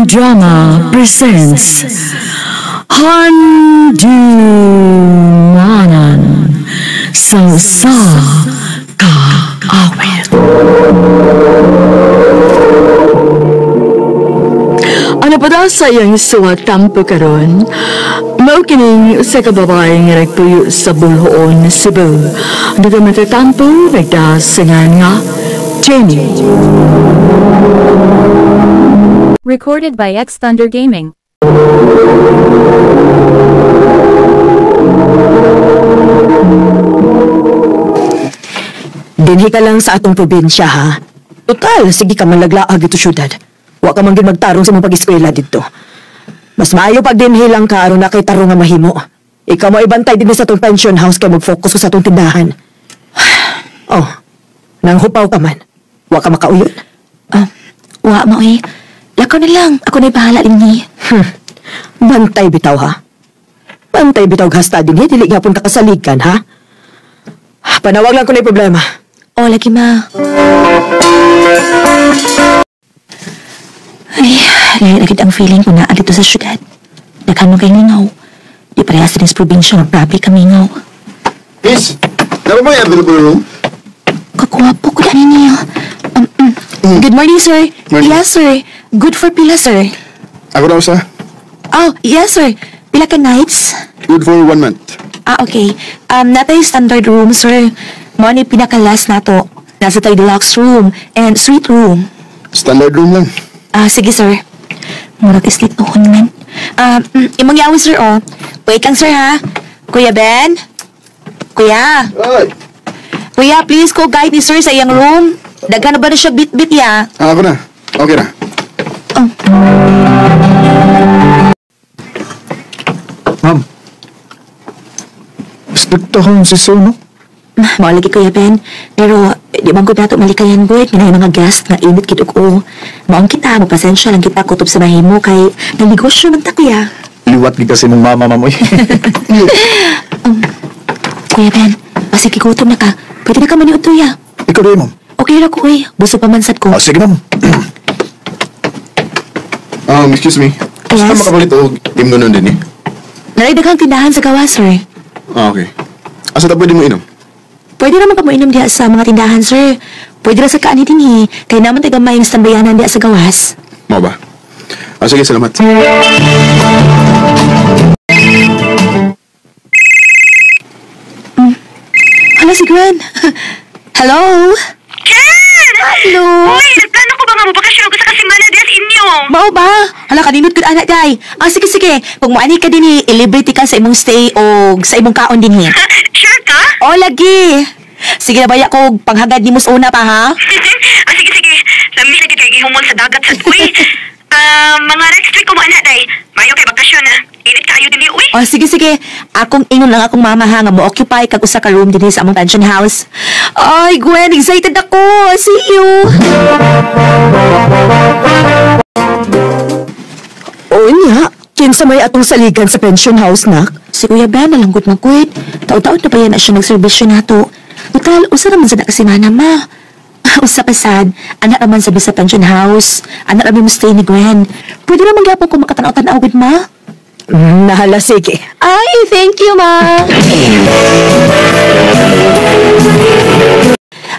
Audio Drama presents Handumanan sa Usa Ka Awit. Ano pa daw sa iyang suwat tampo karon? Mao kining usa ka babae nga nagpuyo sa Boljoon, Cebu. Nagamatampo nagdasingan nga Jenny. Recorded by X Thunder Gaming. Dinhi ka lang sa atong probinsya, ha? Total, sige ka man laglaag ito syudad. Wa ka man gid magtarong sa imong pag-eskwela didto. Mas maayo pag dinhi lang ka aron na kay tarong nga mahimo. Ikaw mo ibantay dinhi sa atong pension house kay mag-focus ko sa atong tindahan. Oh, nang hupaw ka man. Wa ka makauyon. Wa ma oy. Lakaw na lang. Ako na'y bahala dinhi. Bantay bitaw, ha? Bantay bitaw gasta dinhi. Dili gapon ka kasaligan, ha? Panawag lang ko na'y problema. Oh, lagi ma. Ay, lahi ang feeling ko na dito sa syudad. Daghan mo kay mingaw. Di parehas din sa probinsya nga grabe ka mingaw. Miss, dapat ba yung available room? Kakuwapo ko na niya. Good morning, sir. Morning. Yes, sir. Good for pila, sir. Ako daw sa. Oh, yes, sir. Pila ka nights? Good for 1 month. Ah, okay. Natay standard room, sir. Mao ni pinaka-last na to. Nasa tayo deluxe room and suite room. Standard room lang. Ah, sige, sir. Murag islit tuhon man. Imong yawi, sir, oh. Wait lang, sir, ha? Kuya Ben? Kuya? Ay! Kuya, please ko guide ni sir sa iyang room. Daghan na ba na siya bit-bit, ya? Ah, ako na. Okay na. Oh. Ma'am, stricto akong si Sir, no? Mao lagi, Kuya Ben. Pero, di man ko nato malikayan, boy. Nga mga guest nga init kit og maong kita, magpasensya lang kita kutob sa mahimo kay nagnegosyo man ta, kuya. Liwat gid kasi mong mama, ma'am. Kuya Ben, basig gigutom na ka. Pwede na ka maniud tuya. Ikaw rin, ma'am. Okay ra ko, uy. Busog pa man sad ko. Ah, sige, ma'am. Excuse me. Yes? Saan makapalit og imno nun din, eh? Naray daghang tindahan sa gawas, sir. Ah, okay. Asa ta pwede mo inom? Pwede naman ka mo inom diha sa mga tindahan, sir. Pwede ra sa kaani dinhi. Kay naman tayo gamay ang standbayanan diha sa gawas. Mao ba? Ah, sige, salamat. Hala, si Gwen. Hello? Ken! Hello? Uy, nagplano ko ba nga mabakasyon ko sa kasimana diha sa inyo? Mao ba? Hala, kaninot gud ana, day. Ah, sige, sige. Kung moani ka dinhi, ilibre ka sa imong stay o sa imong kaon dinhi. Sure ka? O, lagi. Sige na baya ko, panghagad ni mo sa una pa, ha? Ah, sige, sige. Lami lagi kay gihumon sa dagat sa uy. Mga next week ko mo ana, day. Mayo kay bakasyon, ha. Init kayo dinhi, uy. O, sige, sige. Akong ingon lang akong mama, ha, nga mo-occupy kag usa ka room dinhi sa among pension house. Ay, Gwen, excited ako. See you. O niya, kinsa may atong saligan sa pension house, nak? Si Kuya Ben, nalanggot na kwit. Taon-taon na ba yan na siya nagserbisyo nato? Total, usa naman sa nakasimana, ma. Usa pa sad, anak naman sabi sa pension house. Anak naman mo stay ni Gwen. Pwede naman gyapon ko makatanaw-tanaw, gud, ma. Nahala, sige. Ay, thank you, ma.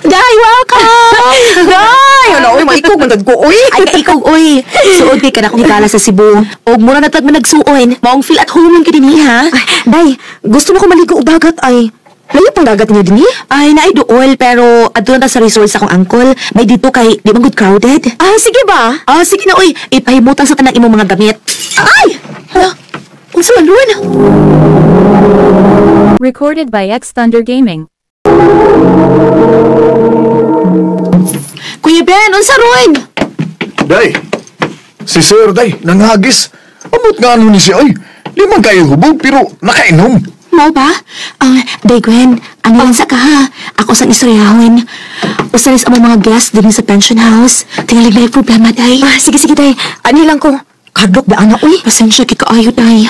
Day, welcome! Day! Ano, uy, maikog man ko, uy. Ay, kaikog, uy. Suod kay ka na akong higala sa Cebu. Og mura na tag man nagsuon. Maong feel at home lang kini ha. Ay, Day, gusto mo ko maligo og dagat ay. Layo pang dagat niyo dinhi? Ay, naay duol, pero adto na ta sa resort sa akong angkol. May dito kay di man good crowded. Ah, sige ba? Ah, sige na, uy. Ipahimutan sa tanang imong mga gamit. Ay! Hala, unsa man ron? Recorded by X Thunder Gaming. Kuya Ben, unsa ron? Day, si Sir, day, nanghagis. Amot nga ano ni siya, oy. Di man kayo hubog, pero nakainom. Mao ba? Day Gwen, ano lang sa ka ha? Ako sang istoryahon. Usa nis among mga guest din sa pension house. Tingalig na yung problema, day. Ah, sige, sige, Day. Ani lang ko. Kadlok ba, ana, uy? Pasensya kay kaayo, day.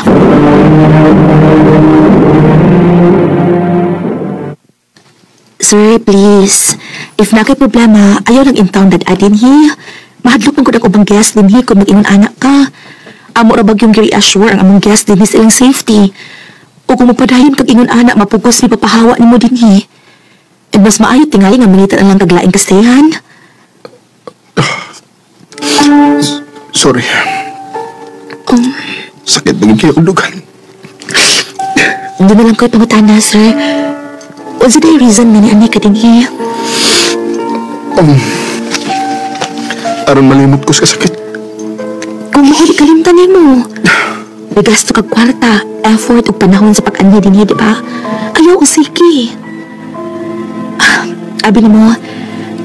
Sir, please. If na kay problema, ayaw lang in town dad adin hi. Mahadlok man gud ang ubang guest dinhi kung mag-ingon anak ka. Amo ra bag yung gi-reassure ang among guest dinhi sa ilang safety. O kung mapadayon kag ingon anak, mapugos ni papahawa nimo dinhi. And mas maayo tingali nga mangitan ang lang kaglaing kastayan. Sorry. Sakit na kayo kong dugan. Hindi na lang ko'y pangutana, sir. Unsa day reason nga ni ani ka dinhi? Aron malimot ko sa sakit. Kung mahuli kalimtan nimo. Nagasto kag kwarta, effort ug panahon sa pag-anhi dinhi, di ba? Ayaw usiki. Abi nimo,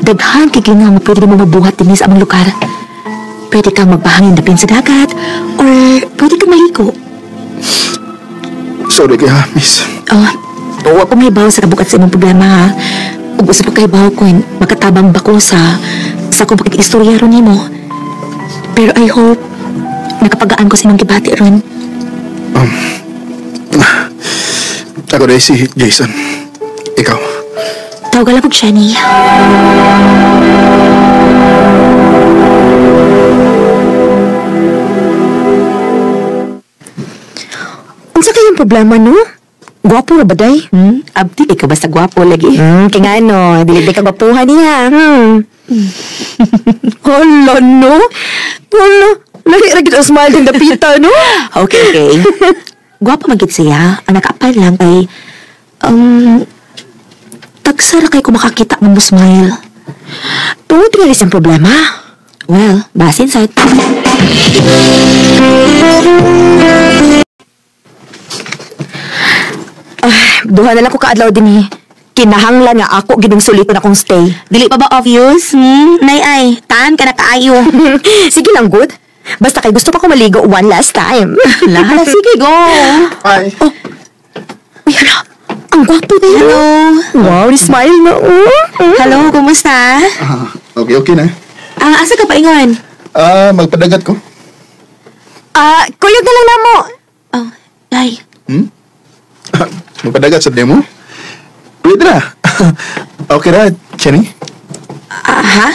daghan kay nga mo pwede mo mabuhat dinhi sa among lugar. Pwede kang magpahangin dapin sa dagat or pwede kang maligo. Sorry kaya, miss. Oh, wa ko mahibaw sa kabukat sa imong problema, ha. Ug usa pa kahibaw ko, makatabang ba ko sa akong pakikistorya ron nimo. Pero I hope nakapagaan ko sa imong gibati ron. Ako rin si Jason. Ikaw? Tawagan lang kog Jenny. Unsa kayong problema, no? Gwapo ra ba, day? Abdi, ikaw basta gwapo lagi. Kaya nga, no. Dili ka gwapuhan niya. Hala, no? Hala. Lagi ra gid ang smile din dapita, no? Okay, okay. Gwapo magid siya. Ang nakaapal lang kay... Tagsara kay kung makakita ng mo smile. Tungod nga isang problema. Well, basin sad. Duha na lang ko kaadlaw din eh. Kinahanglan nga ako ginong suliton akong stay. Dili pa ba obvious? Nay ay, taan ka na kaayo. Sige lang, good. Basta kay gusto pa ko maligo one last time. Lahat. Sige, go. Hi. Oh. Uy, hala. Ang gwapo na yun. Hello. Wow, ni smile na. Oh. Hello, kumusta? Okay, okay na. Asa ka paingon? Magpadagat ko. Kuyog na lang na mo. Oh, ay. Magpadagat sa demo? Pwede na. Okay na, Jenny? Ha?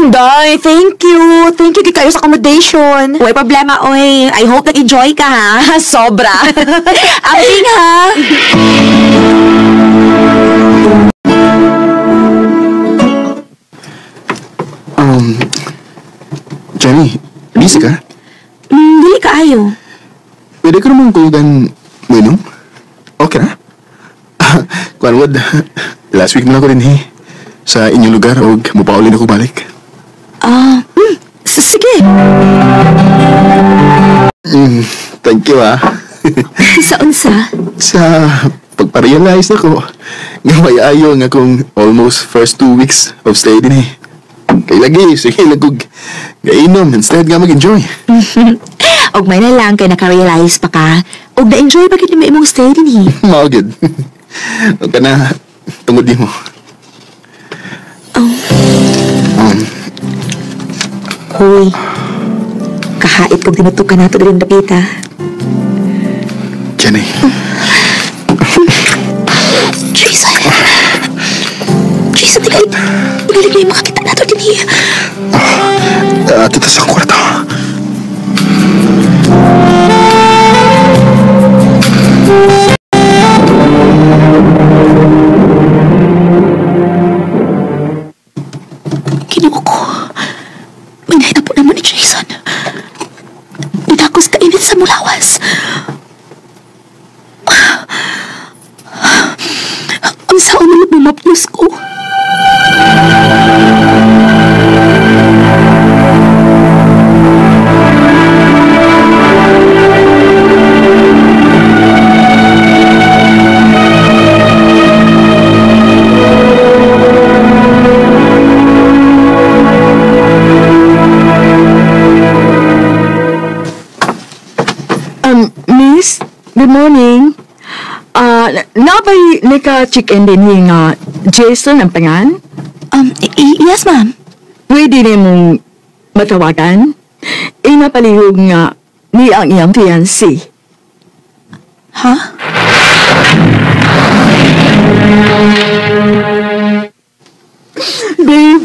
Day, thank you. Thank you kayo sa accommodation. Uy, problema, oy. I hope nag-enjoy ka, ha? Sobra. Amping, ha? Jenny, busy ka? Dili ka ayo. Pwede ko naman kuyugan mo inom? Okay na? Kuan wad, last week na lang ko din, eh. Sa inyong lugar, o mupaulin ako balik. Sige. Thank you, ah. Sa unsa? Sa pagpa-realize ako, nga may ayo nga kung almost first 2 weeks of stay din, eh. Kay lagi, sige, lagog. Gainom, instead nga mag-enjoy. Og may na lang kay naka-realize pa ka. Og na-enjoy ba gid nimo imong stay din, eh? Mao gid. Og kana tungod nimo. Hoy. Kahait kog tinutukan nato diri dapita. Jenny. Jason. Jason, tigali. Tigali kayo makakita nato dinhi. Ato ta sa kwarto. Kinuha ko. May nahitabo naman ni Jason. Nidakos kainit sa mulawas. Ang saan na bumapnos ko. Miss, good morning. Nabay naka-check-in din niya nga Jason ang pangan? Yes, ma'am. Pwede rin mong matawagan? Inapalihog nga ni ang iyang fiancé. Ha? Babe,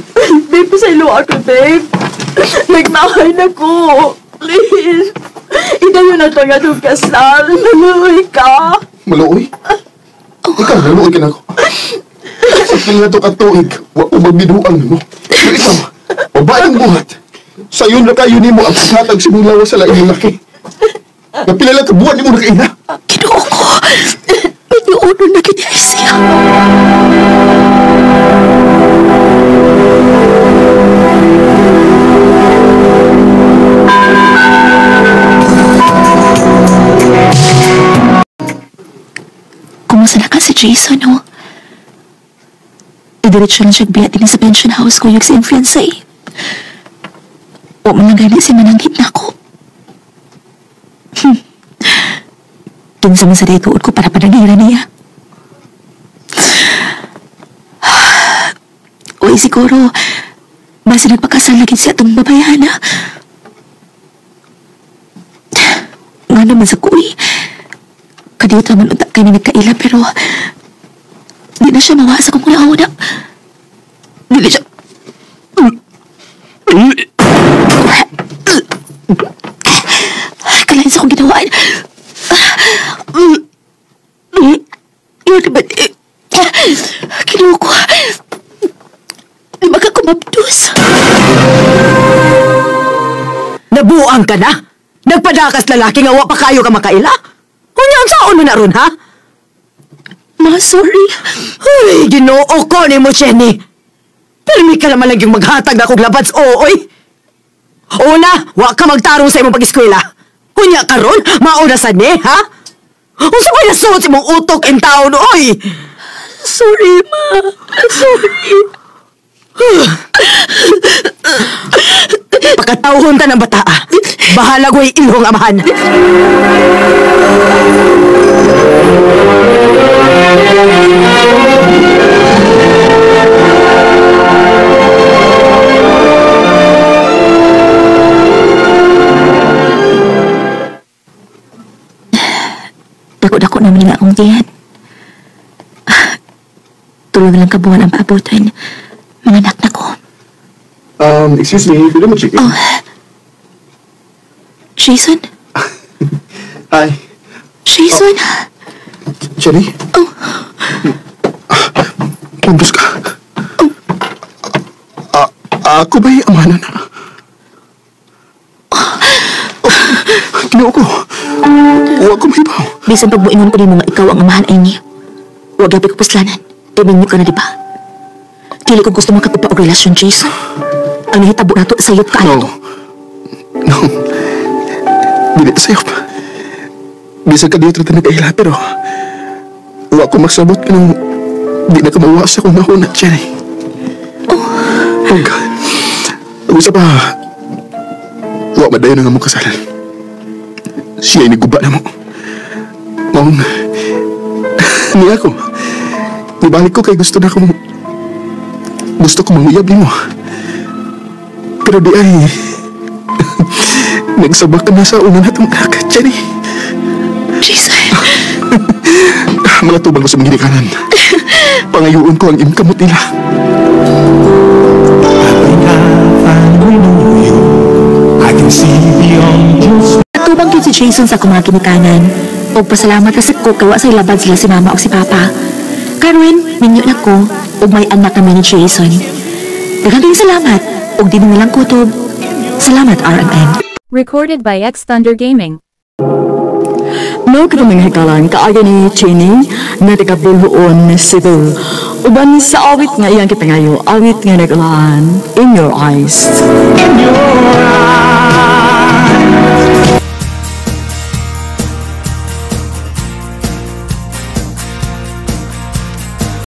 babe, pasaylo ako, babe. Nagmahay na ko. Please. Idayo na to nga itong kasal. Maluoy ka. Maluoy? Ikaw, naluoy ka na ako. Sa pila na ito katuig, wa ko magbinuang mo. Pero ikaw, babaeng buhat. Sayon na kayo nimo ang paghatag sa mong lawas sa laing laki. Napila lang kabuhan nimo nakaina. Ginoo ko. Pinuuno na kanya siya. Kumusta na ka si Jason, no? Idiretso lang siya biya din sa pension house ko yung sa influenza eh. O man lang gani si mananghit na ako. Kinsa man sa daytuod ko para panangira niya. Uy, siguro, basta nagpakasal na siya itong babayana. Nga naman sa kuy. Kadiyot naman unta kayo na nagkaila pero di na siya mawa sa kong una-una. Di na siya... Kalain sa kong ginawaan. Yun naman eh. Kinuha ko. Di ba ka kumabdos? Nabuang ka na? Nagpadakas lalaki nga wa pa kayo ka makaila? Unya, ang saon mo na ron, ha? Ma, sorry. Uy, Ginoo ko ni mo, Jenny. Pirmi ka naman lang yung maghatag na kong labads, ooy. Una, wa ka magtarong sa imong pag-eskwela. Unya karon, mauna sa ni, ha? Unsa ba nasuot sa imong utok in taon, oy? Sorry, ma. Sorry. Pakatauhon ta ng bataa. Bahala ko'y ilhong amahan. Dako-dako naman nga akong tiyan. Tulo na lang kabuhan ang paabutan. Mga anak na ko. Excuse me, pwede mo chicken? Oh. Jason? Hi. Jason? Oh. Jenny? Oh. Kumbus ka. Oh. Ako ba'y amanan na? Oh. Oh, Ginoo ko. Huwag ko mahibaw. Bisan pagbuingon ko nimo nga ikaw ang amahan ay niya. Huwag gabi ko puslanan. Timinyo ka na, di ba? Dili ko gusto makakupa og relasyon, Jason. Ang nahitabo na to, sayop ka No. to. No. Dili sayop. Bisan ka dito na nagkaila, pero wa ko magsabot kanang di na ka mawa sa kong nahuna, Jenny. Oh. Oh God. Ang isa pa, wa madayon nga mo kasal. Siya ay niguba na mo. Mong, niya ako. Nibalik ko kay gusto na akong, gusto ko manguyab nimo. Pero di ay, nagsabak ka na sa una na itong anak, Jenny. Jason. Mga tubang ko sa mga ginikanan. Pangayuon ko ang imong kamot nila. Natubang yun si Jason sa akong mga ginikanan. Og pasalamat ka sa ko kay wa say labad sila si mama o si papa. Karon, minyo na ko og may anak kami ni Jason. Daghang kayong salamat og di nilang kutob. Salamat, RMN. Recorded by X Thunder Gaming. No, kito mga hikalan, kaaga ni Cheney na taga Boljoon, Cebu. Uban sa awit nga iyang kipangayo, awit nga nag-ulaan, In Your Eyes. In your